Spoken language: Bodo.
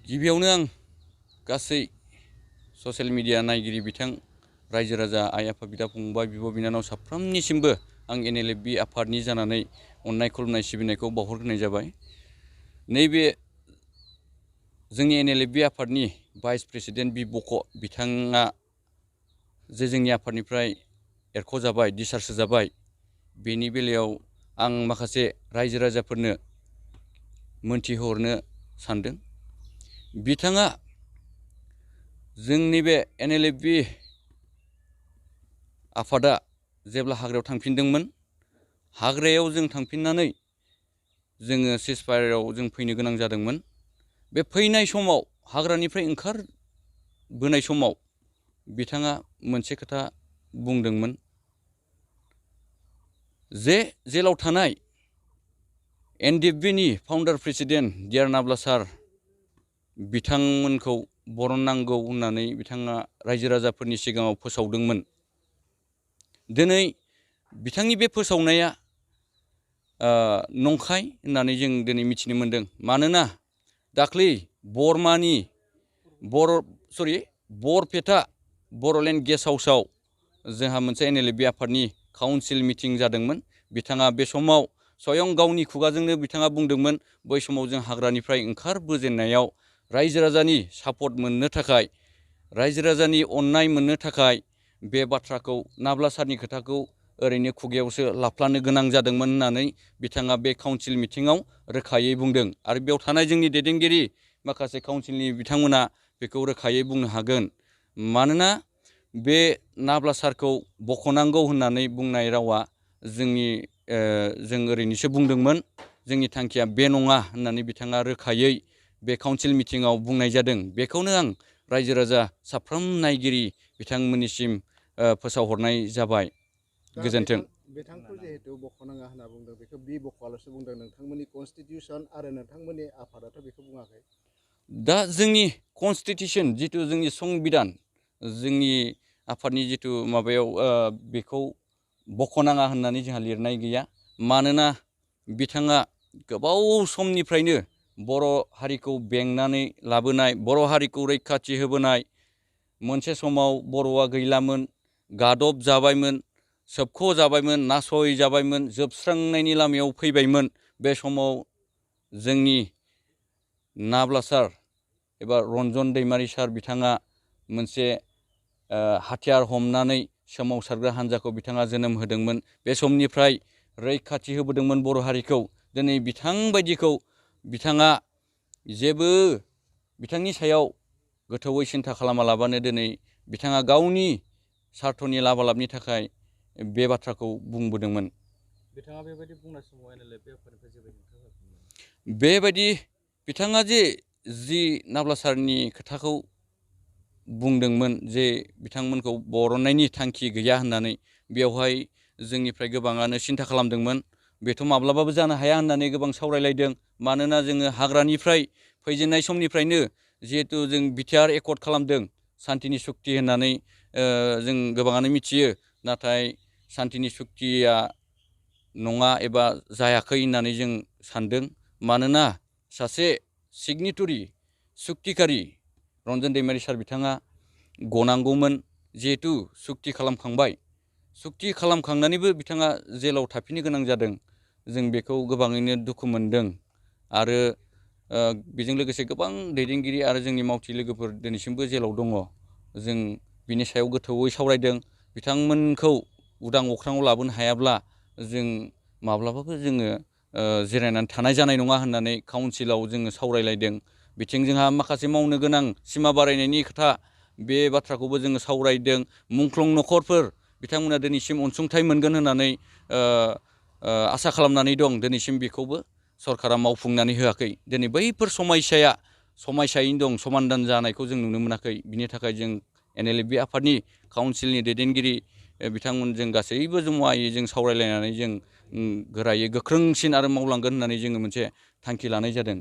गिबियावनो आं गासै ससियेल मिडिया नायगिरि बिथां रायजो राजा आइ आफा बिदा फंबाय बिब' बिनानाव साफ्रोमनिसिमबो आं NLFB आफादनि जानानै अननाय खुलुमनाय सिबिनायखौ बावहरग्रोनाय जाबाय। नैबे जोंनि NLFB आफादनि भाइस प्रेसिडेन्ट बि बक' बिथाङा जे जोंनि आफादनिफ्राय एरख'जाबाय डिसचार्ज होजाबाय, बेनि बेलायाव आं माखासे रायजो राजाफोरनो मोनथिहोहरनो सानदों। बिथाङा जोंनि बे NLFB आफादा जेब्ला हाग्रायाव थांफिनदोंमोन, हाग्रायाव जों थांफिननानै जोङो सिजफायाराव जों फैनो गोनां जादोंमोन। बे फैनाय समाव हाग्रानिफ्राय ओंखारबोनाय समाव बिथाङा मोनसे खोथा बुंदोंमोन जे जेलाव थानाय NDFB नि फाउन्डार प्रेसिडेन्ट डियार नाब्ला सार बिथांमोनखौ बरननांगौ होननानै बिथाङा रायजो राजाफोरनि सिगाङाव फोसावदोंमोन। दिनै बिथांनि बे फोसावनाया नंखाय होननानै जों दिनै मिथिनो मोनदों। मानोना दाख्लै बरपेटा बर'लेण्ड गेस्ट हाउसआव जोंहा मोनसे NLFB आफादनि काउन्सिल मिटिं जादोंमोन। बिथाङा बे समाव स्वयं गावनि खुगाजोंनो बिथाङा बुंदोंमोन, बै समाव जों हाग्रानिफ्राय ओंखारबोजेननायाव रायजो राजानि सापर्ट मोननो थाखाय, रायजो राजानि अननाय मोननो थाखाय बे बाथ्राखौ नाब्ला सारनि खोथाखौ ओरैनो खुगायावसो लाफ्लानो गोनां जादोंमोन होननानै बिथाङा बे काउन्सिल मिटिङाव रोखायै बुंदों। आरो बेयाव थानाय जोंनि दैदेनगिरि माखासे काउन्सिलनि बिथांमोना बेखौ रोखायै बुंनो हागोन। मानोना बे नाब्ला सारखौ बख'नांगौ होननानै बुंनाय रावा जों ओरैनोसो बुंदोंमोन, जोंनि थांखिया बे नङा होननानै बिथाङा रोखायै बे काउन्सिल मिटिङाव बुंनाय जादों। बेखौनो आं रायजो राजा साफ्रोम नायगिरि बिथांमोननिसिम फोसावहरनाय जाबाय। गोजोन्थों। बिथांखौ जिहेतु बख'नाङा होनना बुंदों, बेखौ बि बक'आल'सो बुंदों। नोंथांमोननि कनस्टिटिउसन आरो नोंथांमोननि आफादाथ' बेखौ बुङाखै। दा जोंनि कनस्टिटिउसन जिथु जोंनि संबिधान, जोंनि आफादनि जिथु माबायाव बेखौ बख'नाङा होननानै जोंहा लिरनाय गैया। मानोना बिथाङा गोबाव समनिफ्रायनो बर' हारिखौ बेंनानै लाबोनाय, बर' हारिखौ रैखाथि होबोनाय, मोनसे समाव बर'आ गैलामोन, गादब जाबायमोन, सोबख' जाबायमोन, नासय जाबायमोन, जोबस्रांनायनि लामायाव फैबायमोन। बे समाव जोंनि नाब्ला सार एबा रन्जन दैमारि सार बिथाङा मोनसे हाथियार हमनानै सोमावसारग्रा हान्जाखौ बिथाङा जोनोम होदोंमोन। बे समनिफ्राय रैखाथि होबोदोंमोन बर' हारिखौ। दिनै बिथांबायदिखौ बिथाङा जेबो बिथांनि सायाव गोथौवै सिन्था खालामालाबानो दिनै बिथाङा गावनि सार्थनि लाबा लाबनि थाखाय बे बाथ्राखौ बुंबोदोंमोन। बिथाङा बेबायदि बुंनाय समाव NLFB आफादनिफ्राय जेबो हेंथा होआखैमोन? बेबायदि बिथाङा जि नाब्ला सारनि खोथाखौ बुंदोंमोन जे बिथांमोनखौ बरननायनि थांखि गैया होननानै, बेवहाय जोंनिफ्राय गोबाङानो सिन्था खालामदोंमन। बेथ' माब्लाबाबो जानो हाया होननानै गोबां सावरायलायदों। मानोना जोङो हाग्रानिफ्राय फैजेननाय समनिफ्रायनो जिहेथु जों बिटिआर एकर्ड खालामदों, सान्तिनि सुक्ति होननानै जों गोबाङानो मिथियो। नाथाय सान्तिनि सुक्तिया नङा एबा जायाखै होननानै जों सानदों। मानोना सासे सिगनेटरि सुक्तिकारि रन्जन दैमारि सार बिथाङा गनांगौमोन। जिहेथु सुक्ति खालामखांबाय, सुक्ति खालामखांनानैबो बिथाङा जेलाव थाफिननो गोनां जादों। जों बेखौ गोबाङैनो दुखु मोनदों। आरो बेजों लोगोसे गोबां दैदेनगिरि आरो जोंनि मावथि लोगोफोर दिनैसिमबो जेलाव दङ। जों बिनि सायाव गोथौवै सावरायदों। बिथांमोनखौ उदां अख्राङाव लाबोनो हायाब्ला जों माब्लाबाबो जोङो जिरायनानै थानाय जानाय नङा होननानै काउन्सिलाव जोङो सावरायलायदों। बिथिं जोंहा माखासे मावनो गोनां सिमा बारायनायनि खोथा, बे बाथ्राखौबो जोङो सावरायदों। मुंख्लं न'खरफोर बिथांमोना दिनैसिम अनसुंथाइ मोनगोन होननानै आसा खालामनानै दं। दिनैसिम बेखौबो सरकारा मावफुंनानै होआखै। दिनै बैफोर समयसायैनो दं, समाधान जानायखौ जों नुनो मोनाखै। बिनि थाखाय जों NLFB आफादनि काउन्सिलनि दैदेनगिरि बिथांमोनजों गासैबो जमायै जों सावरायलायनानै जों गोरायै गोख्रोंसिन आरो मावलांगोन होननानै जोङो मोनसे थांखि लानाय जादों।